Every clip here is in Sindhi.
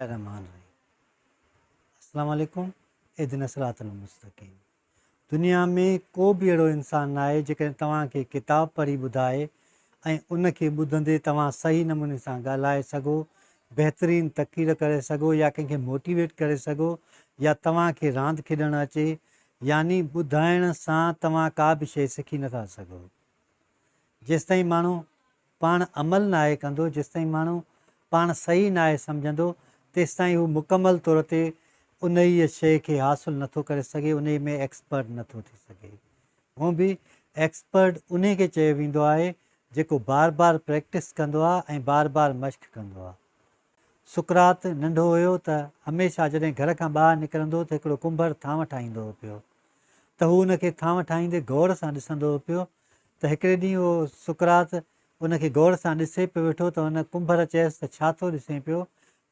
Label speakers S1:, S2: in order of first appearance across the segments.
S1: الرحمٰن الرحيم السلام عليڪم اهدنا الصراط المستقيم دنيا ۾ ڪو به اهڙو انسان ناهي جيڪڏهن توهان کي ڪتاب پڙهي ٻڌائي ۽ ان کي ٻڌندي توهان صحيح نموني سان ڳالهائي سگهو بهترين تقرير ڪري سگهو يا ڪنهن کي موٽيويٽ ڪري سگهو يا توهان کي راند کيڏڻ اچي يعني ٻڌائڻ سان توهان ڪا به شيء سکي نٿا سگهو جيستائين ماڻهو پاڻ عمل ناهي ڪندو، جيستائين ماڻهو پاڻ صحيح ناهي سمجهندو، تيستائين هو مڪمل طور تي انهيء شيء کي حاصل نٿو ڪري سگهي، انهيء ۾ ايڪسپرٽ نٿو ٿي سگهي. هونء به ايڪسپرٽ انهيء کي چيو ويندو آهي، جيڪو بار بار پريڪٽس ڪندو آهي ۽ بار بار مشق ڪندو آهي. سقراط ننڍو هيو ته هميشه جڏهن گهر کان ٻاهر نڪرندو ته هڪڙو ڪنڀر ٿانو ٺاهيندو هو پيو ته هو ان کي ٿانو ٺاهيندي غور سان ڏسندو هو پيو ته هڪڙي ڏينهن اهو سقراط ان کي غور سان ڏسي پيو ويٺو ته ان ڪنڀر چيس ته ڇا ٿو ڏسين پيو؟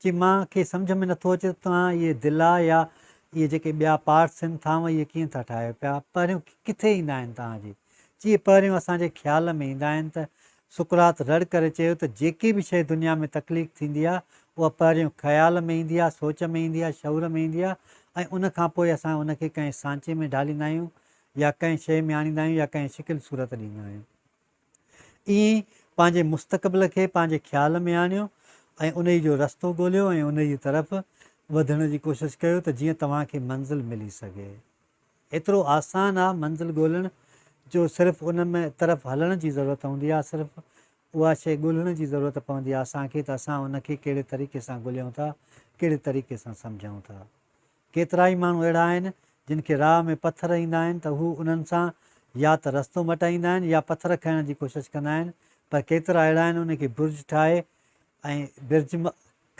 S1: چي مان کي سمجهه ۾ نٿو اچي ته توهان اهي دلا يا اهي جيڪي ٻيا پارٽس آهن ٿانو اهي ڪيئن ٿا ٺاهيو پيا؟ پهريون ڪٿي ايندا آهن توهان جي؟ چي اهي پهريون اسان جي خيال ۾ ايندا آهن ته سقراط رڙ ڪري چيو ته جيڪي به شيء دنيا ۾ تخليق ٿيندي آهي اها پهريون خيال ۾ ايندي آهي، سوچ ۾ ايندي آهي، شعور ۾ ايندي آهي ۽ ان کان پوء اسان ان کي ڪنهن سانچي ۾ ڍاليندا آهيون يا ڪنهن شيء ۾ آڻيندا آهيون يا ڪنهن شڪل صورت ڏيندا آهيون. ائين ئي پنهنجي مستقبل کي پنهنجي خيال ۾ آڻيو ۽ انهي جو رستو ڳوليو ۽ انهي طرف وڌڻ جي ڪوشش ڪيو ته جيئن توهان کي منزل ملي سگهي. ايترو آسان آهي منزل ڳولڻ جو صرف ان طرف هلڻ جي ضرورت هوندي آهي، صرف اها شيء ڳولڻ جي ضرورت پوندي آهي اسان کي ته اسان ان کي ڪهڙي طريقي سان ڳوليون ٿا، ڪهڙي طريقي سان سمجهون ٿا. ڪيترائي ماڻهو اهڙا آهن، جن کي راهه ۾ پٿر ايندا آهن ته هو انهن سان يا ته رستو مٽائيندا آهن يا پٿر کڻڻ جي ڪوشش ڪندا آهن پر ڪيترا اهڙا آهن ان کي برج ٺاهي ۽ برج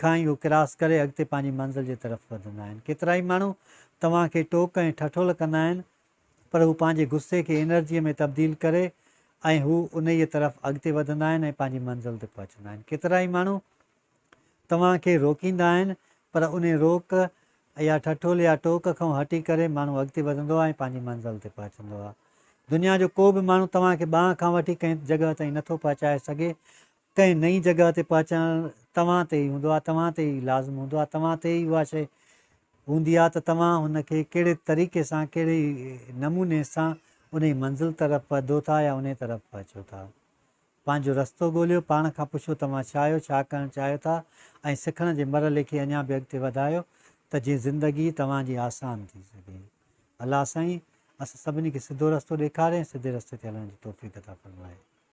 S1: کان ئي هو ڪراس ڪري اڳتي پنهنجي منزل جي طرف وڌندا آهن. ڪيترائي ماڻهو توهان کي ٽوڪ ۽ ٺٺول ڪندا آهن پر هو پنهنجي غصي کي انرجيء ۾ تبديل ڪري ۽ هو انهيء طرف اڳتي وڌندا آهن ۽ پنهنجي منزل تي پهچندا آهن. ڪيترائي ماڻهو توهان کي روڪيندا آهن پر انهي روڪ يا ٺٺول يا ٽوڪ کان هٽي ڪري ماڻهو اڳتي وڌندو آهي ۽ پنهنجي منزل تي پهچندو آهي. دنيا جو ڪو به ماڻهو توهان کي ٻانهن کان وٺي ڪنهن جڳهه تائين نٿو پهچائي سگهي. ڪنهن نئين جڳهه تي پهچڻ توهان تي ئي هوندو آهي، توهان تي ئي لازم هوندو آهي، توهان تي ئي اها شيء هوندي آهي ته توهان هن کي ڪهڙي طريقي سان، ڪهڙي نموني سان انهي منزل طرف وڌو ٿا يا انهي طرف پهچو ٿا. پنهنجو رستو ڳوليو، پاڻ کان پڇو توهان ڇا آهيو، ڇا ڪرڻ چاهيو ٿا ۽ سکڻ جي مرحلي کي اڃا به اڳتي وڌايو ته جيئن زندگي توهان جي آسان ٿي سگهي. الله سائين اسان سڀني کي سڌو رستو ڏيکاري ۽ سڌي رستي تي هلڻ جي توفيق عطا فرمائي.